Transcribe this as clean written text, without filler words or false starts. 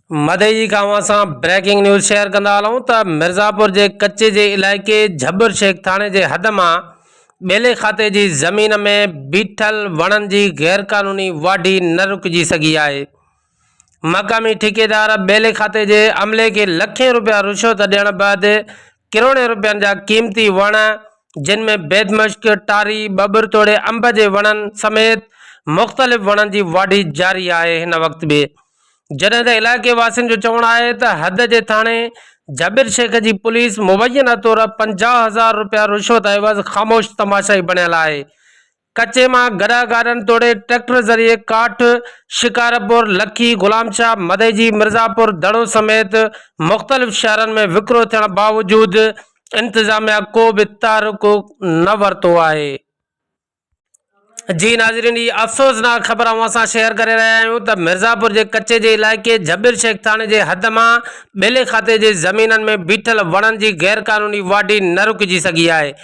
مدئجي کان اوهان سان بريڪنگ نيوز شيئر ڪندا هلون ته مرزاپور جي ڪچي جي علائقي جھٻر شيخ ٿاڻي جي حد مان ٻيلي کاتي جي زمين ۾ بيٺل وڻن جي غيرقانوني واڍي نه رڪجي سگهي آهي. مقامي ٺيڪيدار ٻيلي کاتي جي عملي کي لکين روپيا رشوت ڏيڻ بعد ڪروڙين روپين جا قيمتي وڻ جن ۾ بيدمشڪ، ٽاري، ٻٻر توڙي انب جي وڻن سميت مختلف وڻن جي واڍي جاري آهي هن وقت به جڏهن ته علائقي واسين جو چوڻ آهي ته حد جي ٿاڻي جابر شيخ جي پوليس مبينا طور 50,000 روپيا رشوت عيوض خاموش تماشائي بڻيل آهي ڪچي مان گڏا گاڏن توڙي ٽريڪٽر ذريعي ڪاٺ شڪارپور، لکي، غلام شاهه، مدئجي، مرزاپور، دڙو سميت مختلف شهرن ۾ وڪرو ٿيڻ باوجود انتظاميا ڪو به تحرڪ نه ورتو آهي. جي ناظرين هي افسوسناڪ خبر اوهان سان شيئر ڪري رهيا آهيون ته مرزاپور جي ڪچي جي علائقي جھٻر شيخ ٿاڻي جي حد مان ٻيلي کاتي جي زمينن ۾ بيٺل وڻن جي غيرقانوني واڍي نه رڪجي سگهي آهي.